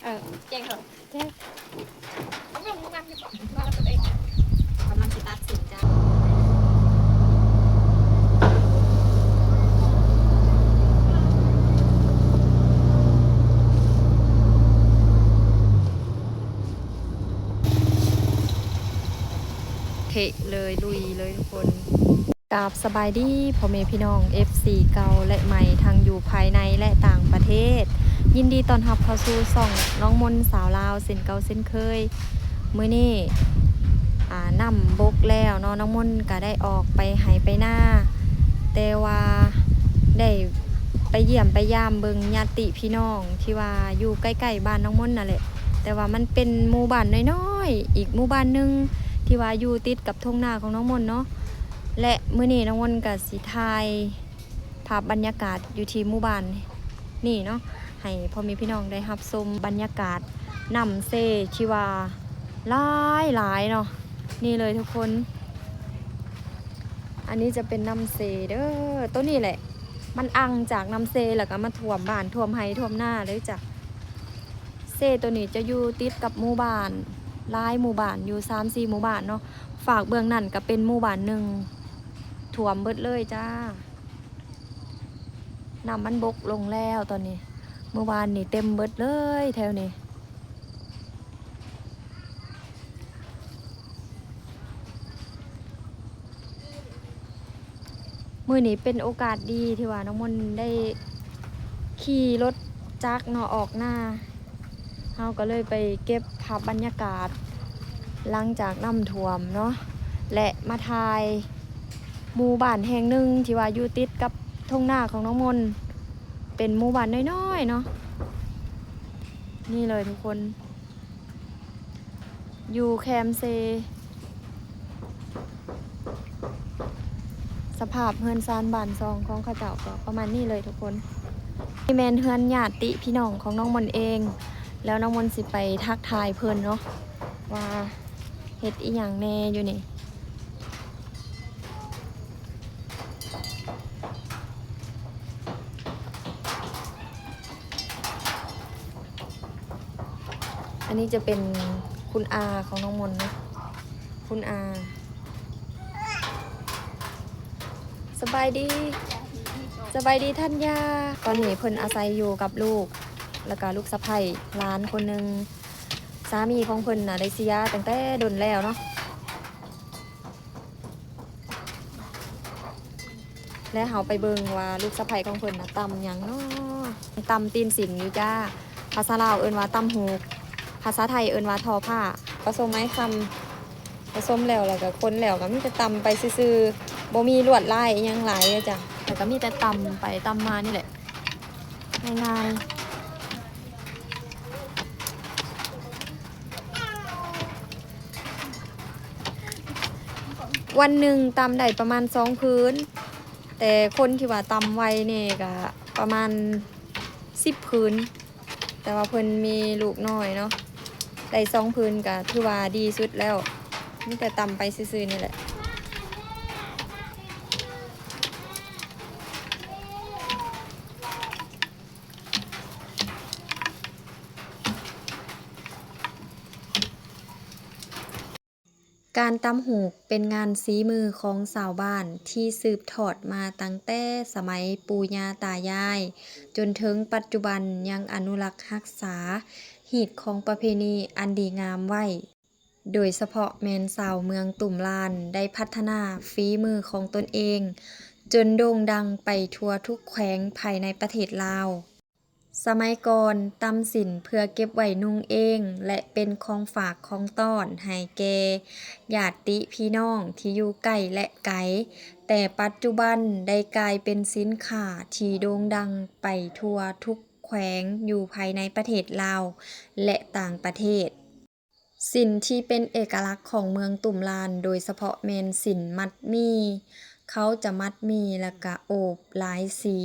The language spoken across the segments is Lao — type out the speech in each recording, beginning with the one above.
ເອີ ແຈ້ງເຂົາ ແຈ້ງ ກຳລັງຊິຕັດສິນໃຈ. ເທະເລີຍ ລຸຍເລີຍທຸກຄົນ. ກາບສະບາຍດີພໍ່ແມ່ພີ່ນ້ອງ ເອັຟຊີ ເກົ່າ ແລະ ໃໝ່ ທັງຢູ່ພາຍໃນ ແລະ ຕ່າງປະເທດ. ຍິນດີຕ້ອນຮັບເຂົ້າສູ່ຊ່ອງນ້ອງມົນສາວລາວເຊັ່ນເກົ່າເຊັ່ນເຄີຍ. ມື້ນີ້ ອາ ນ້ຳບົກແລ້ວເນາະ, ນ້ອງມົນກະໄດ້ອອກໄປໄຮ່ໄປນາ, ແຕ່ວ່າໄດ້ໄປຢ້ຽມໄປຢາມເບິ່ງຍາດຕິພີ່ນ້ອງທີ່ວ່າຢູ່ໃກ້ໆບ້ານນ້ອງມົນນັ້ນແຫຼະ, ແຕ່ວ່າມັນເປັນໝູ່ບ້ານນ້ອຍໆ ອີກໝູ່ບ້ານໜຶ່ງທີ່ວ່າຢູ່ຕິດກັບທົ່ງນາຂອງນ້ອງມົນເນາະ. ແລະ ມື້ນີ້ນ້ອງມົນກະຊິຖ່າຍພາບບັນຍາກາດຢູ່ທີ່ໝູ່ບ້ານນີ້ເນາະ ໃຫ້ພໍ່ແມ່ພີ່ນ້ອງໄດ້ຮັບຊົມບັນຍາກາດນ້ຳເຊທີ່ວ່າຫຼາຍໆເນາະ. ນີ້ເລີຍທຸກຄົນ ອັນນີ້ຈະເປັນນ້ຳເຊເດີ. ໂຕນີ້ແຫຼະ ມັນອັ່ງຈາກນ້ຳເຊ ແລ້ວກໍມາຖ້ວມບ້ານ ຖ້ວມໄຮ່ ຖ້ວມນາເລີຍຈ້ະ. ເຊໂຕນີ້ຈະຢູ່ຕິດກັບໝູ່ບ້ານ ຫຼາຍໝູ່ບ້ານ ຢູ່ສາມສີ່ໝູ່ບ້ານເນາະ. ຟາກເບື້ອງນັ້ນກໍເປັນໝູ່ບ້ານໜຶ່ງ ຖ້ວມເບິດເລີຍຈ້າ. ນ້ຳມັນບົກລົງແລ້ວຕອນນີ້, ເມື່ອວານນີ້ເຕັມເບິດເລີຍແຖວນີ້. ມື້ນີ້ເປັນໂອກາດດີທີ່ວ່ານ້ອງມົນໄດ້ຂີ່ລົດຈັກເນາະ ອອກນາ, ເຮົາກໍເລີຍໄປເກັບພາບບັນຍາກາດຫຼັງຈາກນ້ຳຖ້ວມເນາະ ແລະ ມາຖ່າຍໝູ່ບ້ານແຫ່ງໜຶ່ງທີ່ວ່າຢູ່ຕິດກັບທົ່ງນາຂອງນ້ອງມົນ, ເປັນໝູ່ບ້ານນ້ອຍໆເນາະ. ນີ້ເລີຍທຸກຄົນ ຢູ່ແຄມເຊ. ສະພາບເຮືອນຊານບ້ານຊ່ອງຂອງເຂົາເຈົ້າກໍປະມານນີ້ເລີຍທຸກຄົນ. ນີ້ແມ່ນເຮືອນຍາດຕິພີ່ນ້ອງຂອງນ້ອງມົນເອງ, ແລ້ວນ້ອງມົນຊິໄປທັກທາຍເພິ່ນເນາະ ວ່າເຮັດອີ່ຫຍັງແດ່ຢູ່ນີ້. ອັນນີ້ຈະເປັນຄຸນອາຂອງນ້ອງມົນເນາະ, ຄຸນອາ. ສະບາຍດີ, ສະບາຍດີທັນຍາ. ຕອນນີ້ເພິ່ນອາໄສຢູ່ກັບລູກ ແລ້ວກະລູກສະໃພ້, ຫຼານຄົນໜຶ່ງ. ສາມີຂອງເພິ່ນນະໄດ້ເສຍຕັ້ງແຕ່ດົນແລ້ວເນາະ. ແລະ ເຮົາໄປເບິ່ງວ່າລູກສະໃພ້ຂອງເພິ່ນນະຕຳຫຍັງເນາະ. ຕຳຕີນສິນຢູ່ຈ້າ. ພາສາລາວເອີ້ນວ່າຕຳຫູກ, ພາສາໄທເອີ້ນວ່າທໍ້ພ້າ. ປະສົມໄມ້ຄຳ, ປະສົມແລ້ວ ແລ້ວກໍຄົນແລ້ວກໍມີແຕ່ຕຳໄປຊື່ໆ, ບໍ່ມີລວດລາຍອີ່ຫຍັງຫຼາຍເດ້ຈ້າ. ແລ້ວກໍມີແຕ່ຕຳໄປຕຳມານີ້ແຫຼະ. ງ່າຍໆ. ວັນໜຶ່ງຕຳໄດ້ປະມານສອງຜືນ, ແຕ່ຄົນທີ່ວ່າຕຳໄວແດ່ກໍປະມານສິບຜືນ, ແຕ່ວ່າເພິ່ນມີລູກນ້ອຍເນາະ, ໄດ້ສອງຜືນກໍຖືວ່າດີສຸດແລ້ວ, ມີແຕ່ຕຳໄປຊື່ໆນີ້ແຫຼະ. ການຕຳຫູກເປັນງານສີມືຂອງຊາວບ້ານທີ່ສືບທອດມາຕັ້ງແຕ່ສະໄໝປູ່ຍ່າຕາຍາຍ, ຈົນເຖິງປັດຈຸບັນຍັງອະນຸລັກຮັກສາຮີດຄອງປະເພນີອັນດີງາມໄວ້. ໂດຍສະເພາະແມ່ນຊາວເມືອງຕຸ່ມລານໄດ້ພັດທະນາຝີມືຂອງຕົນເອງ ຈົນໂດ່ງດັງໄປທົ່ວທຸກແຂວງພາຍໃນປະເທດລາວ. ສະໄໝກ່ອນ ຕຳສິນເພື່ອເກັບໄວ້ນຸ່ງເອງ ແລະ ເປັນຂອງຝາກຂອງຕ້ອນໃຫ້ແກ່ຍາດຕິພີ່ນ້ອງທີ່ຢູ່ໃກ້ ແລະ ໄກ, ແຕ່ປັດຈຸບັນໄດ້ກາຍເປັນສິນຄ້າທີ່ໂດ່ງດັງໄປທົ່ວທຸກແຂວງຢູ່ພາຍໃນປະເທດລາວ ແລະ ຕ່າງປະເທດ. ສິນທີ່ເປັນເອກະລັກຂອງເມືອງຕຸ່ມລານ ໂດຍສະເພາະແມ່ນສິນມັດໝີ່. ເຂົາຈະມັດໝີ່ ແລ້ວກະໂອບຫຼາຍສີ.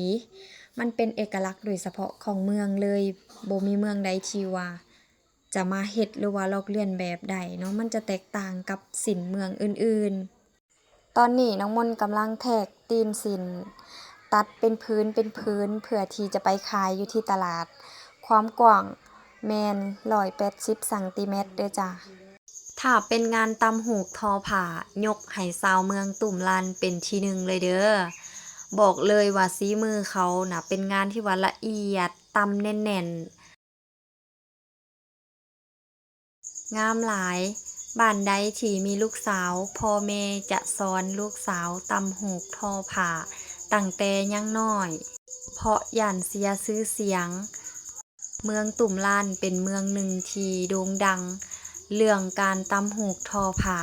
ມັນເປັນເອກະລັກໂດຍສະເພາະຂອງເມືອງເລີຍ. ບໍ່ມີເມືອງໃດທີ່ວ່າຈະມາເຮັດ ຫຼືວ່າລອກລຽນແບບໃດເນາະ. ມັນຈະແຕກຕ່າງກັບສິນເມືອງອື່ນໆ. ຕອນນີ້ນ້ອງມົນກຳລັງແທກຕີນສິນ ຕັດເປັນຜືນເປັນຜືນ ເພື່ອທີ່ຈະໄປຂາຍຢູ່ທີ່ຕະຫຼາດ. ຄວາມກວ້າງ ແມ່ນຮ້ອຍແປດສິບຊັງຕີແມັດເດີຈ້າ. ຖ້າເປັນງານຕ່ຳຫູກທໍຜ້າ ຍົກໃຫ້ຊາວເມືອງຕຸ້ມລ້ານເປັນທີໜຶ່ງເລີຍເດີ. ບອກເລີຍວ່າສີມືເຂົານະເປັນງານທີ່ວ່າລະອຽດ, ຕ່ຳແໜ້ນໆ. ງາມຫຼາຍ. ບ້ານໃດທີ່ມີລູກສາວ, ພໍ່ແມ່ຈະສອນລູກສາວຕ່ຳຫູກທໍຜ້າຕັ້ງແຕ່ຍັງນ້ອຍ, ເພາະຢ້ານເສຍຊື່ສຽງ. ເມືອງຕຸ້ມລ້ານເປັນເມືອງໜຶ່ງທີ່ໂດ່ງດັງເລື່ອງການຕ່ຳຫູກທໍຜ້າ.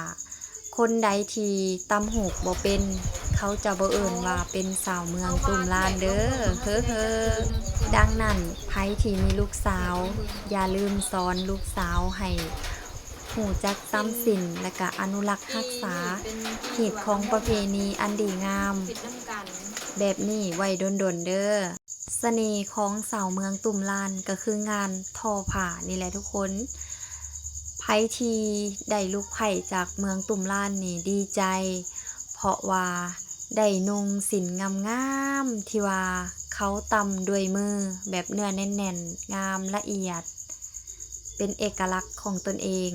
ຄົນໃດທີ່ຕ່ຳຫູກບໍ່ເປັນ, ເຂົາຈະບໍ່ເອີ້ນວ່າເປັນຊາວເມືອງຕຸ້ມລ້ານເດີ ເຮີໆ. ດັ່ງນັ້ນ, ໃຜທີ່ມີລູກສາວ, ຢ່າລືມສອນລູກສາວໃຫ້ຮູ້ຈັກຕຳສິນ ແລະກະອະນຸລັກຮັກສາຮີດຄອງປະເພນີອັນດີງາມແບບນີ້ໄວ້ດົນໆເດີ. ສະເໜ່ຂອງຊາວເມືອງຕຸ້ມລ້ານກໍຄືງານທໍຜ້ານີ້ແຫຼະທຸກຄົນ. ໃຜທີ່ໄດ້ລູກໃພ້ຈາກເມືອງຕຸ້ມລ້ານນີ້ດີໃຈ, ເພາະວ່າໄດ້ນຸ່ງສິ້ນງາມໆ ທີ່ວ່າເຂົາຕ່ຳດ້ວຍມືແບບເນື້ອແໜ້ນໆ, ງາມລະອຽດ, ເປັນເອກະລັກຂອງຕົນເອງ.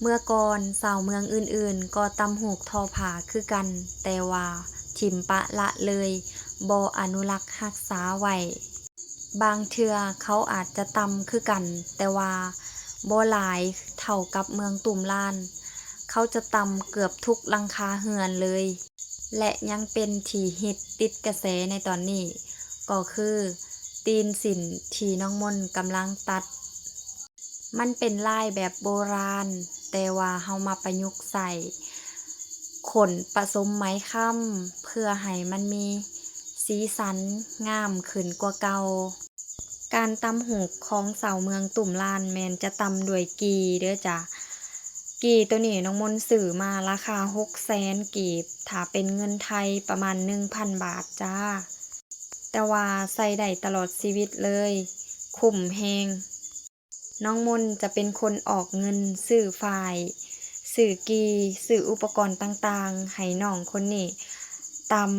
ເມື່ອກ່ອນຊາວເມືອງອື່ນໆກໍຕ່ຳຫູກທໍຜ້າຄືກັນ, ແຕ່ວ່າຖິ້ມປະລະເລີຍ, ບໍ່ອະນຸລັກຮັກສາໄວ້. ບາງເທື່ອເຂົາອາດຈະຕ່ຳຄືກັນ, ແຕ່ວ່າບໍ່ຫຼາຍເທົ່າກັບເມືອງຕຸ້ມລ້ານ. ເຂົາຈະຕ່ຳເກືອບທຸກຫຼັງຄາເຮືອນເລີຍ ແລະ ຍັງເປັນທີ່ຮິດຕິດກະແສໃນຕອນນີ້ ກໍຄືຕີນສິ້ນທີ່ນ້ອງມົນກຳລັງຕັດ. ມັນເປັນລາຍແບບໂບລານ, ແຕ່ວ່າເຮົາມາປະຍຸກໃສ່ຂົນປະສົມໄໝຄຳ ເພື່ອໃຫ້ມັນມີສີສັນງາມຂຶ້ນກວ່າເກົ່າ. ການຕ່ຳຫູກຂອງຊາວເມືອງຕຸ້ມລ້ານແມ່ນຈະຕ່ຳດ້ວຍກີ່ເດີຈ້າ. ກີ່ໂຕນີ້ນ້ອງມົນຊື້ມາລາຄາຫົກແສນກີບ, ຖ້າເປັນເງິນໄທປະມານໜຶ່ງພັນບາດຈ້າ. ແຕ່ວ່າໃຊ້ໄດ້ຕະຫຼອດຊີວິດເລີຍ, ຄຸ້ມແຮງ. ນ້ອງມົນຈະເປັນຄົນອອກເງິນຊື້ຝ້າຍ, ຊື້ກີ່, ຊື້ອຸປະກອນຕ່າງໆໃຫ້ນ້ອງຄົນນີ້ຕ່ຳ.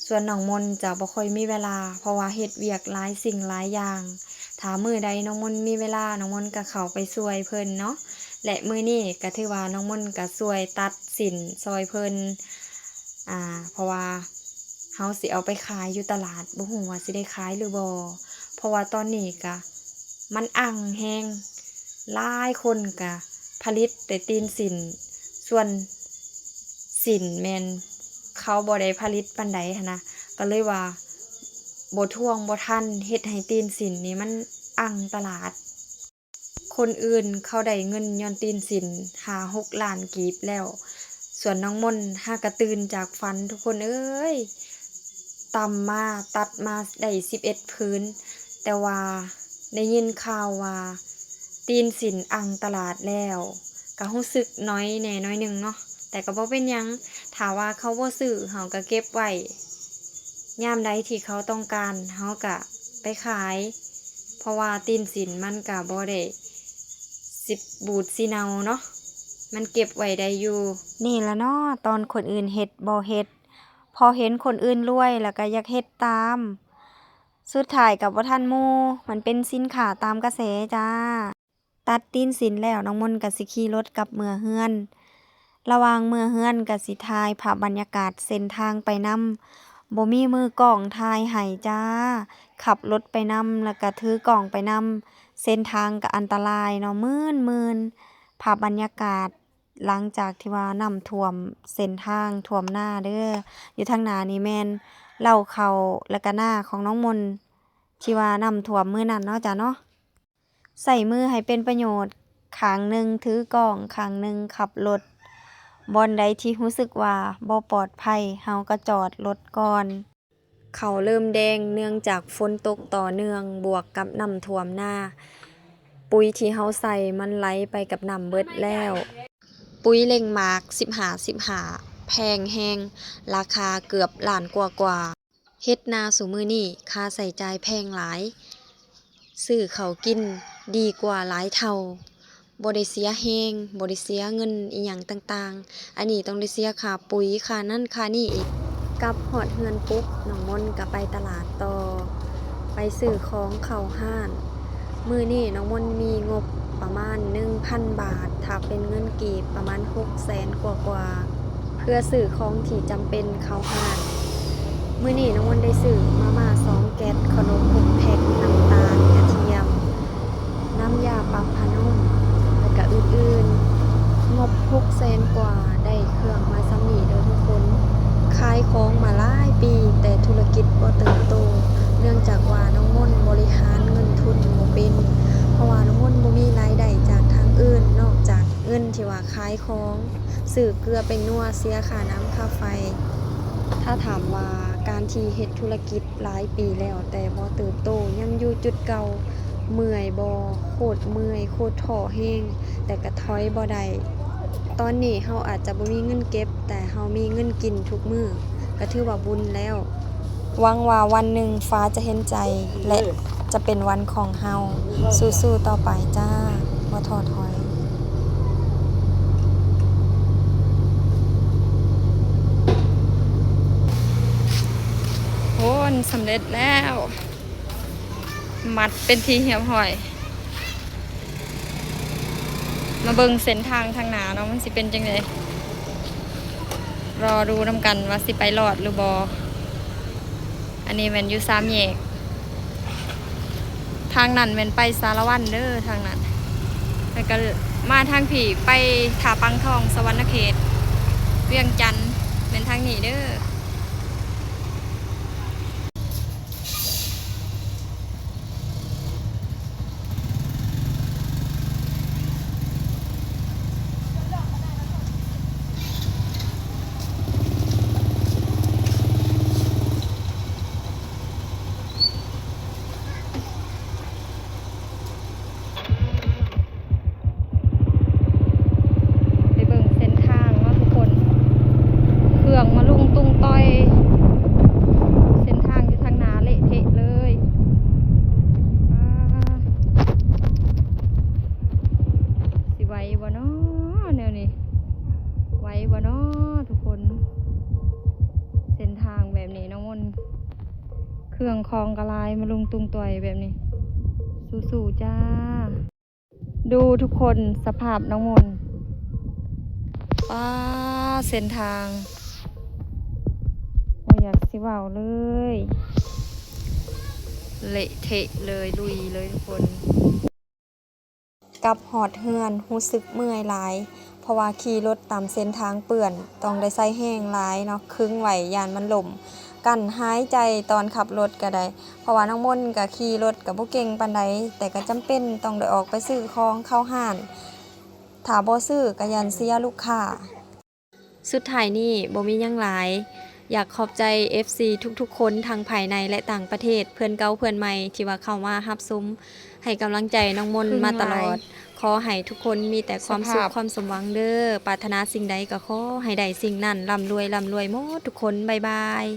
ສ່ວນນ້ອງມົນຈະບໍ່ຄ່ອຍມີເວລາ, ເພາະວ່າເຮັດວຽກຫຼາຍສິ່ງຫຼາຍຢ່າງ. ຖ້າມື້ໃດນ້ອງມົນມີເວລາ, ນ້ອງມົນກໍເຂົ້າໄປຊ່ວຍເພິ່ນເນາະ. ແລະ ມື້ນີ້ກໍຖືວ່ານ້ອງມົນກໍຊ່ວຍຕັດສິ້ນຊ່ອຍເພິ່ນ, ອາ, ເພາະວ່າເຮົາຊິເອົາໄປຂາຍຢູ່ຕະຫຼາດ, ບໍ່ຮູ້ວ່າຊິໄດ້ຂາຍຫຼືບໍ່. ເພາະວ່າຕອນນີ້ກະມັນອັ່ງແຮງ, ຫຼາຍຄົນກະຜະລິດແຕ່ຕີນສິ້ນ, ສ່ວນສິ້ນແມ່ນເຂົາບໍ່ໄດ້ຜະລິດປານໃດຫັ້ນນະ, ກໍເລີຍວ່າບໍ່ທວງບໍ່ທັນ, ເຮັດໃຫ້ຕີນສິ້ນນີ້ມັນອັ່ງຕະຫຼາດ. ຄົນອື່ນເຂົາໄດ້ເງິນຍ້ອນຕີນສິ້ນຫ້າຫົກລ້ານກີບແລ້ວ, ສ່ວນນ້ອງມົນຫາກະຕື່ນຈາກຝັນ ທຸກຄົນເອີຍ, ຕ່ຳມາຕັດມາໄດ້ສິບເອັດຜືນ, ແຕ່ວ່າໄດ້ຍິນຂ່າວວ່າຕີນສິ້ນອັ່ງຕະຫຼາດແລ້ວ, ກະຮູ້ສຶກໜ້ອຍແດ່ໜ້ອຍໜຶ່ງເນາະ, ແຕ່ກໍບໍ່ເປັນຫຍັງ, ຖ້າວ່າເຂົາບໍ່ຊື້ ເຮົາກະເກັບໄວ້, ຍາມໃດທີ່ເຂົາຕ້ອງການ ເຮົາກະໄປຂາຍ. ເພາະວ່າຕີນສິ້ນມັນກະບໍ່ໄດ້ຊິບ ບູດຊິເນົ່າເນາະ, ມັນເກັບໄວ້ໄດ້ຢູ່. ນີ້ລະເນາະ ຕອນຄົນອື່ນເຮັດບໍ່ເຮັດ, ພໍເຫັນຄົນອື່ນລວຍແລ້ວກະຢາກເຮັດຕາມ, ສຸດທ້າຍກະບໍ່ທັນໝູ່, ມັນເປັນສິນຄ້າຕາມກະແສຈ້າ. ຕັດຕີນສິ້ນແລ້ວ ນ້ອງມົນກໍຊິຂີ່ລົດກັບເມືອເຮືອນ. ລະຫວ່າງເມືອເຮືອນກໍຊິຖ່າຍພາບບັນຍາກາດເສັ້ນທາງໄປນຳ. ບໍ່ມີມືກ້ອງຖ່າຍໃຫ້ຈ້າ. ຂັບລົດໄປນຳ ແລ້ວກໍຖືກ້ອງໄປນຳ. ເສັ້ນທາງກໍອັນຕະລາຍເນາະ, ມື່ນໆ. ພາບບັນຍາກາດຫຼັງຈາກທີ່ວ່ານ້ຳຖ້ວມເສັ້ນທາງ, ຖ້ວມນາເດີ. ຢູ່ທາງໜ້ານີ້ແມ່ນເລົ້າເຂົ້າ ແລ້ວກໍນາຂອງນ້ອງມົນ ທີ່ວ່ານ້ຳຖ້ວມມື້ນັ້ນເນາະຈ້າເນາະ. ໃຊ້ມືໃຫ້ເປັນປະໂຫຍດ, ຂ້າງໜຶ່ງຖືກ້ອງ, ຂ້າງໜຶ່ງຂັບລົດ. ບ່ອນໃດທີ່ຮູ້ສຶກວ່າບໍ່ປອດໄພ, ເຮົາກໍຈອດລົດກ່ອນ. ເຂົ້າເລີ່ມແດງເນື່ອງຈາກຝົນຕົກຕໍ່ເນື່ອງ ບວກກັບນ້ຳຖ້ວມນາ. ປຸๅຍທີ່ເຮົາໃສ່ມັນໄຫຼໄປກັບນ້ຳເບິດແລ້ວ. ປຸๅຍເລັ່ງໝາກສິບຫ້າ ສິບຫ້າ ແພງແຮງ, ລາຄາເກືອບລ້ານກວ່າໆ. ເຮັດນາຊຸມື້ນີ້ຄ່າໃຊ້ຈ່າຍແພງຫຼາຍ, ຊື້ເຂົ້າກິນດີກວ່າຫຼາຍເທົ່າ, ບໍ່ໄດ້ເສຍແຮງ, ບໍ່ໄດ້ເສຍເງິນອີ່ຫຍັງຕ່າງໆ, ອັນນີ້ຕ້ອງໄດ້ເສຍຄ່າປຸๅຍ, ຄ່ານັ້ນຄ່ານີ້ອີກ. ກັບຮອດເຮືອນປຸບ, ນ້ອງມົນກໍໄປຕະຫຼາດຕໍ່, ໄປຊື້ຂອງເຂົ້າຮ້ານ. ມື້ນີ້ນ້ອງມົນມີງົບປະມານໜຶ່ງພັນບາດ, ຖ້າເປັນເງິນກີບປະມານຫົກແສນກວ່າໆ ເພື່ອຊື້ຂອງທີ່ຈຳເປັນເຂົ້າຮ້ານ. ມື້ນີ້ນ້ອງມົນໄດ້ຊື້ມາມ່າສອງແກັດ, ເຂົ້າໜົມຫົກແພັກ, ນ້ຳຕານ, ກະທຽມ, ນ້ຳຢາປັບຜ້ານຸ້ມ ແລະກະອື່ນໆ. ງົບຫົກແສນກວ່າ ໄດ້ເຄື່ອງມາສ່ຳນີ້ເດີທຸກຄົນ. ຂາຍຂອງມາຫຼາຍປີ ແຕ່ທຸລະກິດບໍ່ເຕີບໂຕ ເນື່ອງຈາກວ່ານ້ອງມົນບໍລິຫານເງິນທຶນບໍ່ເປັນ, ເພາະວ່ານ້ອງມົນບໍ່ມີລາຍໄດ້ຈາກທາງອື່ນ ນອກຈາກເງິນທີ່ວ່າຂາຍຂອງ, ຊື້ເກືອແປ້ງນົວ, ເສຍຄ່ານ້ຳຄ່າໄຟ. ຖ້າຖາມວ່າການທີ່ເຮັດທຸລະກິດຫຼາຍປີແລ້ວ ແຕ່ບໍ່ເຕີບໂຕ ຍັງຢູ່ຈຸດເກົ່າ, ເມື່ອຍບໍ່? ໂຄດເມື່ອຍ, ໂຄດທໍ້ແຮງ, ແຕ່ກະຖອຍບໍ່ໄດ້. ຕອນນີ້ເຮົາອາດຈະບໍ່ມີເງິນເກັບ, ແຕ່ເຮົາມີເງິນກິນທຸກມື້ ກະຖືວ່າບຸນແລ້ວ. ຫວັງວ່າວັນໜຶ່ງຟ້າຈະເຫັນໃຈ ແລະ ຈະເປັນວັນຂອງເຮົາ. ສູ້ໆຕໍ່ໄປຈ້າ, ບໍ່ທໍ້ຖອຍ. ໂອ້ ສຳເລັດແລ້ວ. ມັດເປັນທີ່ຮຽບຮ້ອຍ. ມາເບິ່ງເສັ້ນທາງທາງໜ້າເນາະ ມັນຊິເປັນຈັ່ງໃດ. ລໍດູນຳກັນວ່າຊິໄປລອດຫຼືບໍ່. ອັນນີ້ແມ່ນຢູ່ສາມແຍກ, ທາງນັ້ນແມ່ນໄປສາລະວັນເດີ ທາງນັ້ນ. ແລ້ວກະມາທາງພີ້ໄປທ່າປາງທອງ, ສະຫວັນນະເຂດ, ວຽງຈັນ, ແມ່ນທາງນີ້ເດີ. ໄປເບິ່ງເສັ້ນທາງເນາະທຸກຄົນ, ເຄື່ອງມະລຸງຕຸງຕ່ອຍ, ເສັ້ນທາງຢູ່ທາງໜ້າເລະເທະເລີຍ. ປາ ຊິໄຫວບໍ່ນໍແນວນີ້, ໄຫວບໍ່ນໍທຸກຄົນ? ເສັ້ນທາງແບບນີ້ນ້ອງມົນ, ເຄື່ອງຂອງກະຫຼາຍ ມະລຸງຕຸງຕ່ອຍແບບນີ້. ສູ້ໆຈ້າ. ດູທຸກຄົນ, ສະພາບນ້ອງມົນ, ປາ ເສັ້ນທາງ ບໍ່ຢາກຊິເວົ້າເລີຍ, ເລະເທະເລີຍ, ລຸຍເລີຍທຸກຄົນ. ກັບຮອດເຮືອນຮູ້ສຶກເມື່ອຍຫຼາຍ, ເພາະວ່າຂີ່ລົດຕາມເສັ້ນທາງເປື້ອນ, ຕ້ອງໄດ້ໃຊ້ແຮງຫຼາຍເນາະ, ຄຶງໄວ້ຢ້ານມັນລົ້ມ, ກັ້ນຫາຍໃຈຕອນຂັບລົດກະໄດ້. ເພາະວ່ານ້ອງມົນກະຂີ່ລົດກະບໍ່ເກັ່ງປານໃດ, ແຕ່ກະຈຳເປັນຕ້ອງໄດ້ອອກໄປຊື້ຂອງເຂົ້າຮ້ານ, ຖ້າບໍ່ຊື້ກະຢ້ານເສຍລູກຄ້າ. ສຸດທ້າຍນີ້ບໍ່ມີຫຍັງຫຼາຍ, ຢາກຂອບໃຈເອັຟຊີທຸກໆຄົນ ທັງພາຍໃນ ແລະ ຕ່າງປະເທດ, ເພື່ອນເກົ່າເພື່ອນໃໝ່ ທີ່ວ່າເຂົ້າມາຮັບຊົມ ໃຫ້ກຳລັງໃຈນ້ອງມົນມາຕະຫຼອດ. ຂໍໃຫ້ທຸກຄົນມີແຕ່ຄວາມສຸກຄວາມສົມຫວັງເດີ, ປາດຖະໜາສິ່ງໃດກໍຂໍໃຫ້ໄດ້ສິ່ງນັ້ນ, ລ່ຳລວຍ ລ່ຳລວຍໝົດທຸກຄົນ. ບາຍບາຍ.